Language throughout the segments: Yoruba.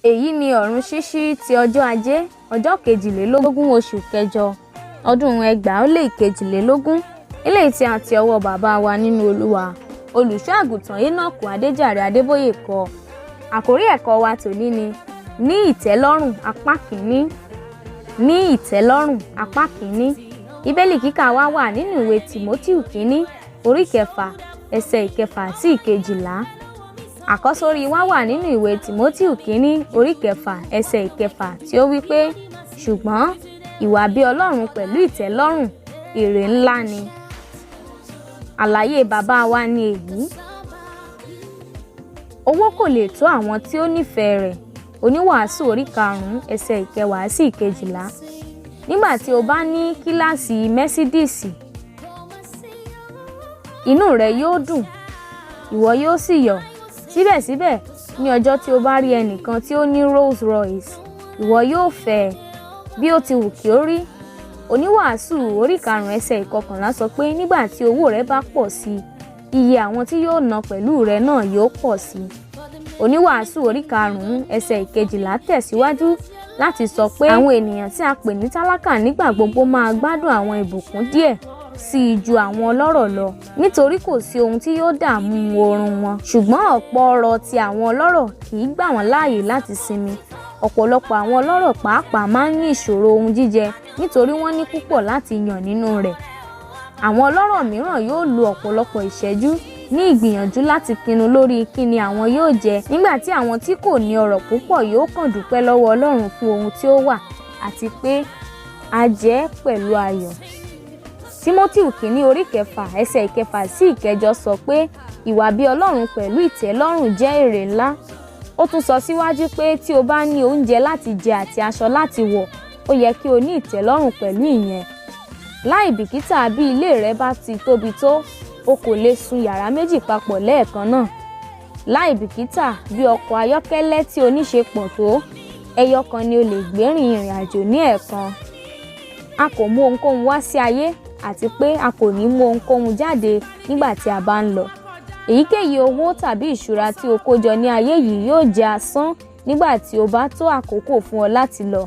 Èyí ni Ọ̀run Ṣíṣí ti ọjọ́ Ajé, ọjọ́ 22 oṣù kẹjọ, ọdún 2022, eléyìí tí a ti ọwọ́ bàbá wa nínú Olúwa, Olùṣọ́ Àgùntàn Enoch Adéjàre Adébóyè kọ. Àkórí ẹ̀kọ́ wa tòní ni Ní ìtẹ́lọ́rùn apá kìíní. Ní ìtẹ́lọ́rùn apá kìíní. Bíbélì kíkà wa wà nínú ìwé Tìmótíù kìíní, orí 6, ẹsẹ̀ 6 sí 12. Àkọ́sórí wa wà nínú ìwé Tìmótíù kìíní, orí 6, ẹsẹ̀ 6 tí ó wí pé, ṣùgbọ́n ìwà bí Ọlọ́run pẹ̀lú ìtẹ́lọ́rùn èrè ńlá ni. Àlàyé bàbá wa ni èyí. Owó kò lè tó àwọn tí ó nífẹ̀ẹ́ rẹ̀. Oníwàásù orí 5, ẹsẹ̀ 10 sí 12. Nígbà tí o bá ní kíláàsì Mẹ́sídíìsì, inú rẹ yóò dùn, ìwọ yóò sì yọ̀. Síbẹ̀síbẹ̀, ní ọjọ́ tí o bá rí ẹnìkan tí ó ní Rolls Royce, ìwọ yóò fẹ́ ẹ, bí ó ti wù kí ó rí. Oníwàásù orí 5, ẹsẹ̀ 11 sọ pé nígbà tí owó rẹ bá pọ̀ sí i, iye àwọn tí yóò ná pẹ̀lú rẹ náà yóò pọ̀ sí i. Oníwàásù orí 5, ẹsẹ̀ 12 tẹ̀síwájú láti sọ pé àwọn ènìyàn tí a pè ní tálákà nígbà gbogbo máa gbádùn àwọn ìbùkún díẹ̀ sí i ju àwọn ọlọ́rọ̀ lọ, nítorí kò sí ohun tí yóò dààmú oorun wọn. Ṣùgbọ́n ọ̀pọ̀ ọrọ̀ ti àwọn ọlọ́rọ̀ kì í gbà wọ́n láàyè láti sinmi. Ọ̀pọ̀lọpọ̀ àwọn ọlọ́rọ̀ pàápàá máa ń ní ìṣòro ohun jíjẹ nítorí wọ́n ní púpọ̀ láti yàn nínú rẹ̀. Àwọn ọlọ́rọ̀ mìíràn yóò lo ọ̀pọ̀lọpọ̀ ìṣẹ́jú ní ìgbìyànjú láti pinnu lórí kí ni àwọn yóò jẹ, nígbà tí àwọn tí kò ní ọrọ̀ púpọ̀ yóò kàn dúpẹ́ lọ́wọ́ Ọlọ́run fún ohun tí ó wà àti pé a jẹ ẹ́ pẹ̀lú ayọ̀. Tímótíù kìíní orí 6, ẹsẹ̀ 6 sí 8 sọ pé ìwà bí Ọlọ́run pẹ̀lú ìtẹ́lọ́rùn jẹ́ èrè ńlá. Ó tún sọ síwájú pé tí o bá ní oúnjẹ láti jẹ àti aṣọ láti wọ̀, ó yẹ kí o ní ìtẹ́lọ́rùn pẹ̀lú ìyẹn. Láì bìkítà bí ilé rẹ bá ti tóbi tó, o kò lè sùn yàrá méjì papọ̀ lẹ́ẹ̀kan náà. Láì bìkítà bí ọkọ̀ ayọ́kẹ́lẹ́ tí o ní ṣe pọ̀ tó, ẹyọ kan ni o lè gbé rin ìrìn àjò ní ẹ̀ẹ̀kan. A kò mú ohunkóhun wá sí ayé àti pé a kò ní mú ohunkóhun jáde nígbà tí a bá ń lọ. Èyíkéyìí owó tàbí ìṣúra tí o kó jọ ní ayé yìí yóò jẹ́ asán nígbà tí ó bá tó àkókò fún ọ láti lọ.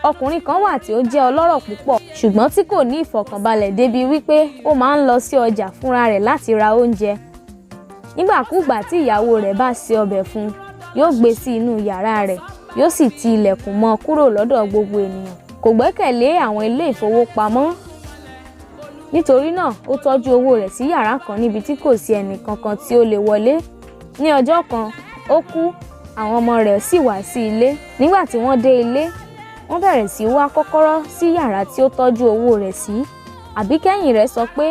Ọkùnrin kan wà tí ó jẹ́ ọlọ́rọ̀ púpọ̀ ṣùgbọ́n tí kò ní ìfọ̀kànbalẹ̀ débi wípé ó máa ń lọ sí ọjà fúnra rẹ̀ láti ra oúnjẹ. Nígbàkúùgbà tí ìyàwó rẹ̀ bá se ọbẹ̀ fún un, yóò gbé sí inú yàrá rẹ̀, yóò sì ti ilẹ̀kùn mọ́ kúrò lọ́dọ̀ gbogbo ènìyàn. Kò gbẹ́kẹ̀lé àwọn ilé ìfowópamọ́. Nítorí náà, ó tọ́jú owó rẹ̀ sí yàrá kan níbi tí kò sí ẹnì kankan tí ó lè wọlé. Ní ọjọ́ kan, ó kú, àwọn ọmọ rẹ̀ sì wá sí ilé. Nígbà tí wọ́n dé ilé, wọ́n bẹ̀rẹ̀ sí wá kọ́kọ́rọ́ sí yàrá tí ó tọ́jú owó rẹ̀ sí. Àbíkẹ́yìn rẹ̀ sọ pé,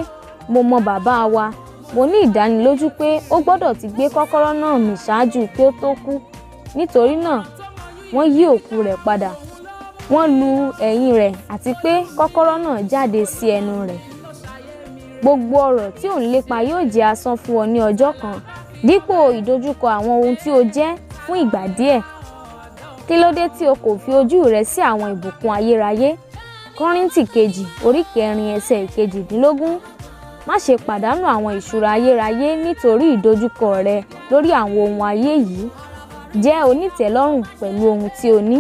mo mọ bàbá wa, mo ní ìdánilójú pé ó gbọ́dọ̀ ti gbé kọ́kọ́rọ́ náà mì ṣáájú kí ó tó kú. Nítorí náà, wọ́n yí òkú rẹ̀ padà. Wọ́n lu ẹ̀yìn rẹ̀ àti pé kọ́kọ́rọ́ náà jáde sí ẹnu rẹ̀. Gbogbo ọrọ̀ tí ò ń lépa yóò jẹ́ asán fún ọ ní ọjọ́ kan, dípò ìdojúkọ àwọn ohun tí o jẹ́ fún ìgbà díẹ̀. Kí ló dé tí o kò fi ojú rẹ sí àwọn ìbùkún ayérayé? Kọ́ríńtì kejì orí 4, ẹsẹ̀ 18. Má ṣe pàdánù àwọn ìṣúra ayérayé nítorí ìdojúkọ rẹ lórí àwọn ohun ayé yìí. Jẹ́ onítẹ̀lọ́rùn pẹ̀lú ohun tí o ní.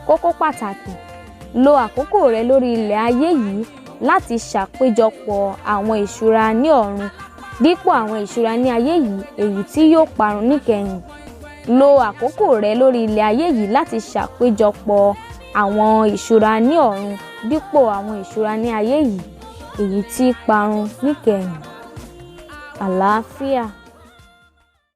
Kókó pàtàkì, lo àkókò rẹ lórí ilẹ̀ ayé yìí láti ṣàpéjọpọ̀ àwọn ìṣúra ní ọ̀run dípò àwọn ìṣúra ní ayé yìí èyí tí yóò parun níkẹyìn. Lo àkókò rẹ lórí ilẹ̀ ayé yìí láti ṣàpéjọpọ̀ àwọn ìṣúra ní ọ̀run dípò àwọn ìṣúra ní ayé yìí èyí tí parun níkẹyìn. Àlàáfíà.